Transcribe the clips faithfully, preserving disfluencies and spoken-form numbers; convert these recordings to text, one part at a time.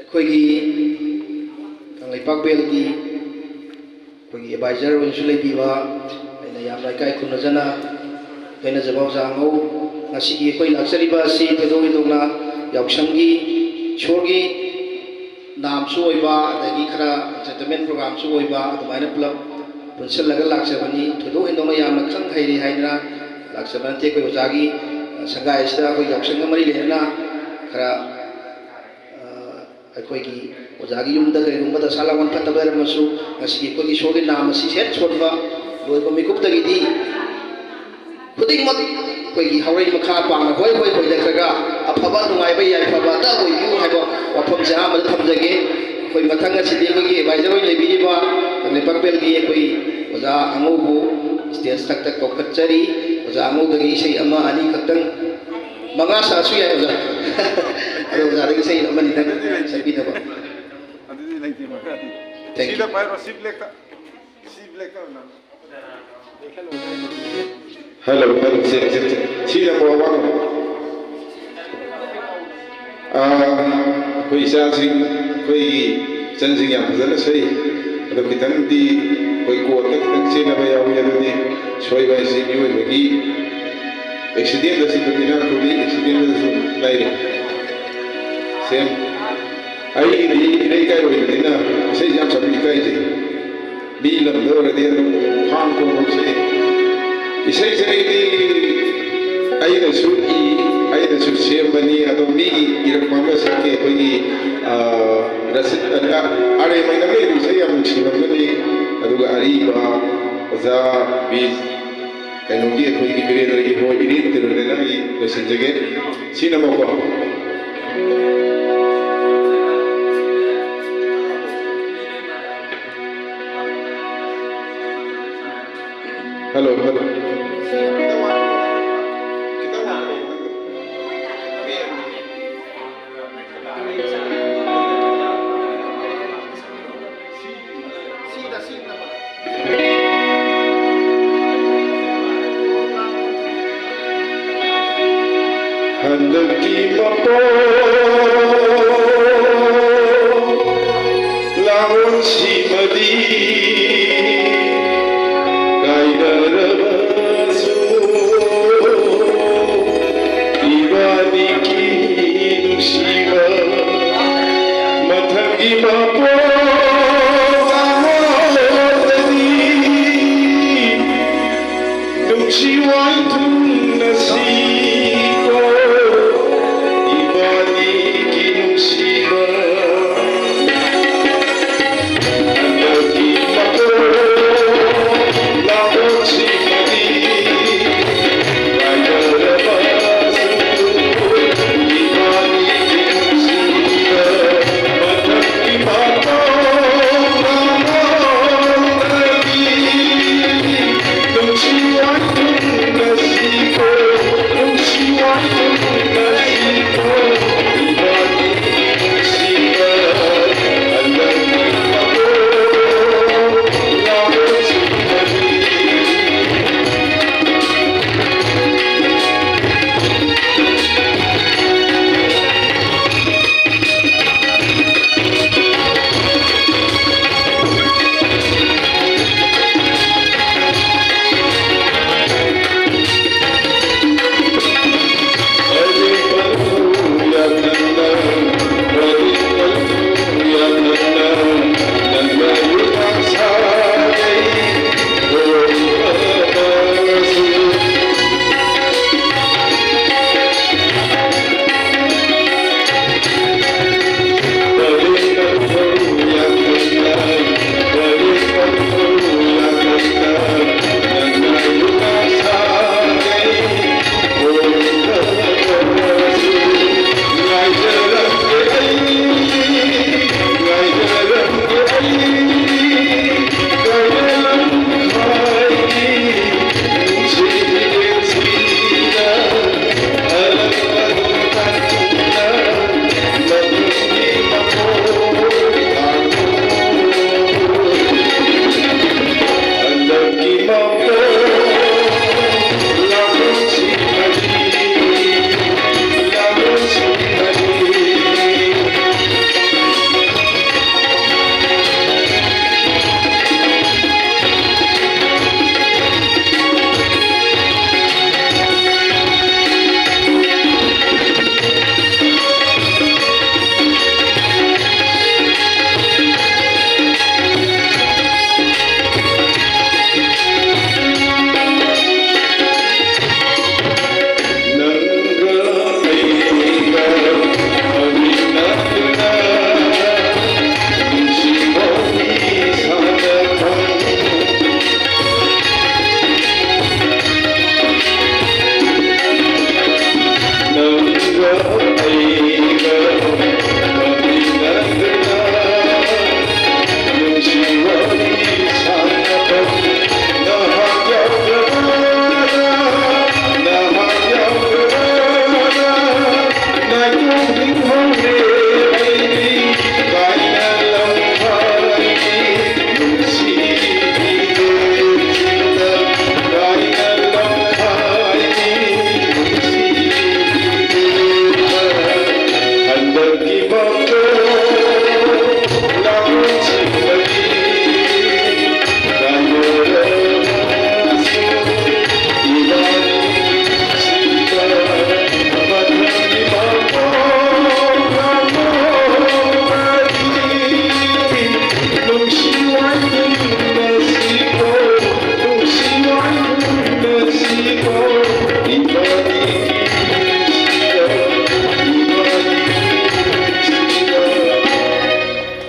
ꯑꯩꯈꯣꯏꯒꯤ ꯀꯪꯂꯩꯄꯥꯛ ꯕꯦꯜꯒꯤ ꯑꯩꯈꯣꯏꯒꯤ ꯑꯦꯗꯚꯥꯏꯖꯔ ꯑꯣꯏꯅꯁꯨ ꯂꯩꯕꯤꯕ, ꯑꯩꯅ ꯌꯥꯝꯅ ꯏꯀꯥꯏ ꯈꯨꯝꯅꯖꯅ ꯂꯣꯏꯅꯖꯕ ꯑꯣꯖꯥ ꯑꯉꯧ, ꯉꯁꯤꯒꯤ ꯑꯩꯈꯣꯏ ꯂꯥꯛꯆꯔꯤꯕ ꯑꯁꯤ ꯊꯣꯏꯗꯣꯛ ꯍꯦꯟꯗꯣꯛꯅ ꯌꯥꯎꯁꯪꯒꯤ ꯏꯁꯣꯔꯒꯤ ꯅꯥꯝꯁꯨ ꯑꯣꯏꯕ, ꯑꯗꯒꯤ ꯈꯔ entertainment programꯁꯨ ꯑꯣꯏꯕ, ꯑꯗꯨꯃꯥꯏꯅ ꯄꯨꯂꯞ ꯄꯨꯟꯁꯤꯜꯂꯒ ꯂꯥꯛꯆꯕꯅꯤ꯫ ꯊꯣꯏꯗꯣꯛ ꯍꯦꯟꯗꯣꯛꯅ ꯌꯥꯝꯅ ꯈꯪ ꯍꯩꯔꯦ ꯍꯥꯏꯗꯅ ꯂꯥꯛꯆꯕ ꯅꯠꯇꯦ꯫ ꯑꯩꯈꯣꯏ ꯑꯣꯖꯥꯒꯤ, ꯑ, ꯁꯪꯒꯥꯏ ꯑꯁꯤꯗ ꯑꯩꯈꯣꯏ ꯌꯥꯎꯁꯪꯒ ꯃꯔꯤ ꯂꯩꯅꯅ ꯈꯔ, ꯑ, ꯑꯩꯈꯣꯏꯒꯤ ꯑꯣꯖꯥꯒꯤ ꯌꯨꯝꯗ ꯀꯔꯤꯒꯨꯝꯕ ꯗꯁꯥ ꯂꯥꯡꯕꯟ ꯐꯠꯇꯕ ꯂꯩꯔꯝꯃꯁꯨ, ꯉꯁꯤꯒꯤ ꯑꯩꯈꯣꯏꯒꯤ ꯏꯁꯣꯔꯒꯤ ꯅꯥꯝ ꯑꯁꯤ ꯍꯦꯛ ꯁꯣꯟꯕ ꯂꯣꯏꯕ ꯃꯤꯀꯨꯞꯇꯒꯤꯗꯤ ꯈꯨꯗꯤꯡꯃꯛ ꯑꯩꯈꯣꯏꯒꯤ ꯍꯧꯔꯩ ꯃꯈꯥ ꯄꯥꯡꯅ ꯍꯣꯏ ꯍꯣꯏ ꯍꯣꯏꯅꯈ꯭ꯔꯒ ꯑꯐꯕ ꯅꯨꯡꯉꯥꯏꯕ ꯌꯥꯏꯐꯕ ꯑꯗ ꯑꯣꯏꯕꯤꯌꯨ ꯍꯥꯏꯕ ꯋꯥꯐꯝꯁꯦ ꯑꯍꯥꯟꯕꯗ ꯊꯝꯖꯒꯦ꯫ ꯑꯩꯈꯣꯏ ꯃꯊꯪ ꯑꯁꯤꯗꯤ ꯑꯩꯈꯣꯏꯒꯤ ꯑꯦꯗꯚꯥꯏꯖꯔ ꯑꯣꯏꯅ ꯂꯩꯕꯤꯔꯤꯕ ꯀꯪꯂꯩꯄꯥꯛ ꯕꯦꯜꯒꯤ ꯑꯩꯈꯣꯏ ꯑꯣꯖꯥ ꯑꯉꯧꯕꯨ ꯁ꯭ꯇꯦꯖ ꯊꯛꯇ ꯀꯧꯈꯠꯆꯔꯤ꯫ ꯑꯣꯖꯥ ꯑꯉꯧꯗꯒꯤ ꯏꯁꯩ ꯑꯃ ꯑꯅꯤ ꯈꯛꯇꯪ, ꯃꯉꯥ ꯁꯥꯁꯨ ꯌꯥꯏ ꯑꯣꯖꯥ꯫ ꯑꯗꯣ ꯑꯣꯖꯥꯗꯒꯤ ꯏꯁꯩ ꯑꯃꯅꯤꯗꯪ ꯁꯛꯄꯤꯅꯕ꯫ ꯑꯗꯨꯗꯤ ꯂꯩꯇꯦ ꯃꯈꯥꯗꯤ꯫ Thank you. ꯁꯤꯗ ꯄꯥꯏꯔꯣ, ꯁꯤ ꯕ꯭ꯂꯦꯛꯇ꯫ ꯁꯤ ꯕ꯭ꯂꯦꯛꯇ ꯑꯣꯏꯅ꯫ Hello, hello, check, check, check. ꯁꯤꯅ ꯃꯣꯕꯥꯏꯜ꯫ ꯑꯥ, ꯑꯩꯈꯣꯏ ꯏꯆꯥꯁꯤꯡ, ꯑꯩꯈꯣꯏꯒꯤ ꯏꯆꯟꯁꯤꯡ ꯌꯥꯝ ꯐꯖꯅ ꯁꯛꯏ꯫ ꯑꯗꯣ ꯈꯤꯇꯪꯗꯤ ꯑꯩꯈꯣꯏ ꯀꯣꯔꯠꯇ ꯈꯤꯇꯪ ꯆꯦꯟꯅꯕ ꯌꯥꯎꯏ꯫ ꯑꯗꯨꯗꯤ ꯁꯣꯏꯕ ꯍꯥꯏꯁꯤ ꯃꯤꯑꯣꯏꯕꯒꯤ ꯑꯦꯛꯁꯤꯗꯦꯟꯗꯁꯨ ꯑꯗꯨꯝ ꯏꯅꯥꯛ ꯈꯨꯜꯂꯤ, ꯑꯦꯛꯁꯤꯗꯦꯟꯗꯁꯨ ꯂꯩꯔꯦ꯫ ꯁꯦꯝ꯫ ꯑꯩꯒꯤꯗꯤ ꯏꯔꯩꯀꯥꯏ ꯑꯣꯏꯕꯅꯤꯅ ꯏꯁꯩꯁꯦ ꯌꯥꯝ ꯁꯛꯄ ꯏꯀꯥꯏꯖꯩ꯫ ꯃꯤ ꯂꯝꯗ ꯑꯣꯏꯔꯗꯤ ꯑꯗꯨꯝ ꯈꯥꯡ ꯈꯣꯡꯕꯁꯦ ꯏꯁꯩꯁꯦ ꯑꯩꯗꯤ ꯑꯩꯅꯁꯨ ꯏ, ꯑꯩꯅꯁꯨ ꯁꯦꯝꯕꯅꯤ꯫ ꯑꯗꯣ ꯃꯤꯒꯤ ꯏꯔꯛꯄ ꯑꯃ ꯁꯛꯀꯦ꯫ ꯑꯩꯈꯣꯏꯒꯤ, ꯑ, ꯔꯁꯤꯠ, ꯑ, ꯑꯥꯔ ꯑꯦꯝ ꯑꯥꯏꯅ ꯂꯩꯔꯤꯕ ꯏꯁꯩ ꯌꯥꯝ ꯅꯨꯡꯁꯤꯔꯝꯒꯅꯤ꯫ ꯑꯗꯨꯒ ꯑꯔꯤꯕ ꯑꯣꯖꯥ ꯕꯤ ꯀꯩꯅꯣꯒꯤ ꯑꯩꯈꯣꯏꯒꯤ ꯕꯤꯔꯦꯟꯗ꯭ꯔꯒꯤ ꯍꯣꯏ ꯏꯔꯦꯟ ꯇꯤꯔꯨꯅꯦꯅ ꯑꯩ ꯂꯣꯏꯁꯤꯟꯖꯒꯦ꯫ ꯁꯤꯅꯃꯛꯀꯣ꯫ ꯍꯜꯂꯣ, ꯍꯜꯂꯣ꯫ ꯍꯟꯗꯛꯀꯤ ꯃꯄꯣꯛ ꯏꯃꯥ ꯄꯣꯛꯄ ꯍꯧꯔꯛꯄꯗꯤ ꯅꯨꯡꯁꯤ ꯋꯥꯏꯊꯨꯡꯅ ꯁꯤꯀꯣ ꯏꯕꯥꯅꯤꯒꯤ ꯅꯨꯡꯁꯤꯕ꯫ ꯍꯟꯗꯛꯀꯤ ꯃꯄꯣꯛ ꯂꯥꯛꯄꯁꯤꯃꯗꯤ ꯀꯥꯏꯅꯔꯕꯁꯨ ꯏꯕꯥꯅꯤꯒꯤ ꯅꯨꯡꯁꯤꯕ ꯃꯊꯪꯒꯤ ꯃꯄꯣꯛ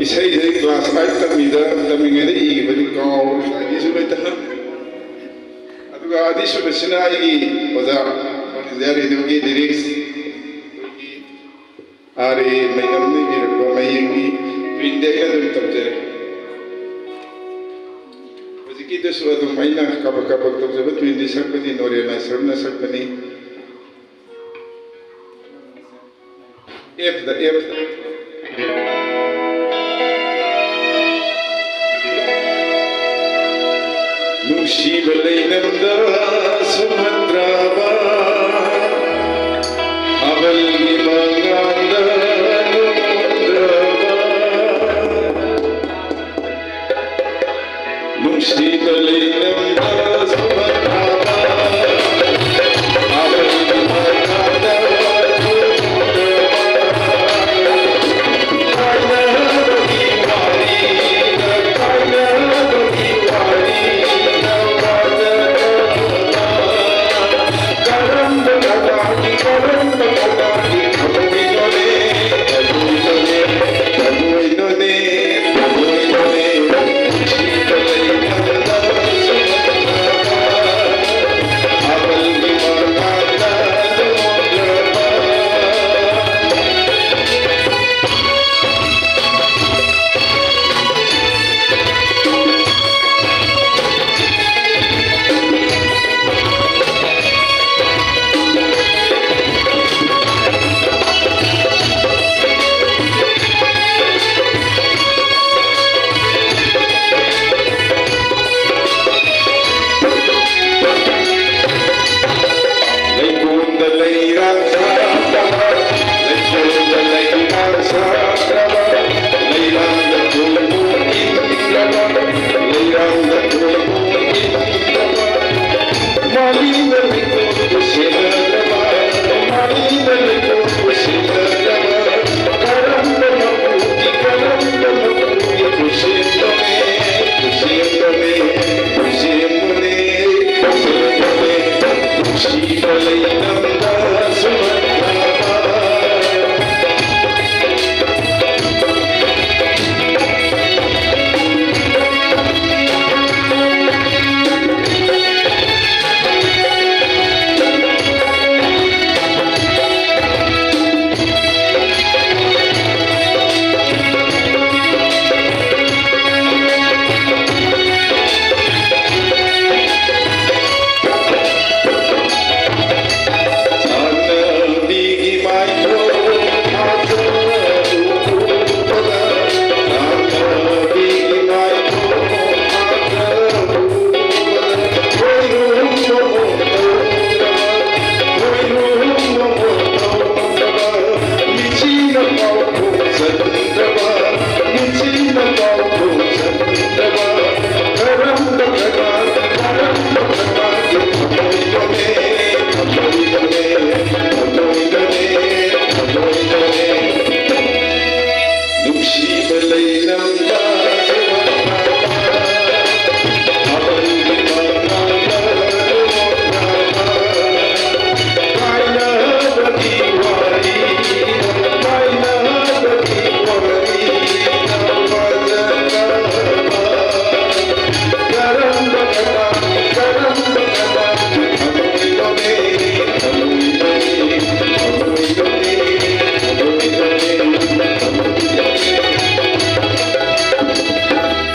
ꯏꯁꯩꯁꯦ class five ꯇꯝꯃꯤꯗ, ꯇꯝꯃꯤꯉꯩꯗ ꯏꯈꯤꯕꯅꯤ, ꯀꯥꯎꯔꯦ, ꯉꯁꯥꯏꯗꯤꯁꯨ ꯂꯣꯏ ꯇꯝꯃꯦ꯫ ꯑꯗꯨꯒ ꯑꯅꯤꯁꯨꯕꯁꯤꯅ ꯑꯩꯒꯤ ꯑꯣꯖꯥ, All India Radio ꯒꯤ lyrics, ꯑꯩꯈꯣꯏꯒꯤ ꯑꯥꯔ ꯑꯦ ꯃꯩꯅꯝꯅ ꯏꯕꯤꯔꯛꯄ ꯃꯌꯦꯛꯅꯤ, ꯇ꯭ꯋꯤꯟꯗꯒꯤ ꯑꯗꯨꯝ ꯇꯧꯖꯔꯦ꯫ ꯍꯧꯖꯤꯛꯀꯤꯗꯨꯁꯨ ꯑꯗꯨꯝ ꯑꯩꯅ ꯀꯥꯕꯛ ꯀꯥꯕꯛ ꯇꯧꯖꯕ ꯇ꯭ꯋꯤꯟꯗꯤ ꯁꯛꯄꯅꯤ, ꯅꯣꯔꯦꯟ ꯂꯥꯏꯁ꯭ꯔꯝꯅ ꯁꯛꯄꯅꯤ꯫ ꯑꯦꯐꯇ, ꯑꯦꯐꯇ꯫ ꯅꯨꯡꯁꯤꯕ ꯂꯩꯅꯝꯗ ꯁꯨꯃꯟꯇ꯭ꯔꯥꯕ, ꯑꯕꯜꯒꯤ ꯃꯉꯥꯜꯗ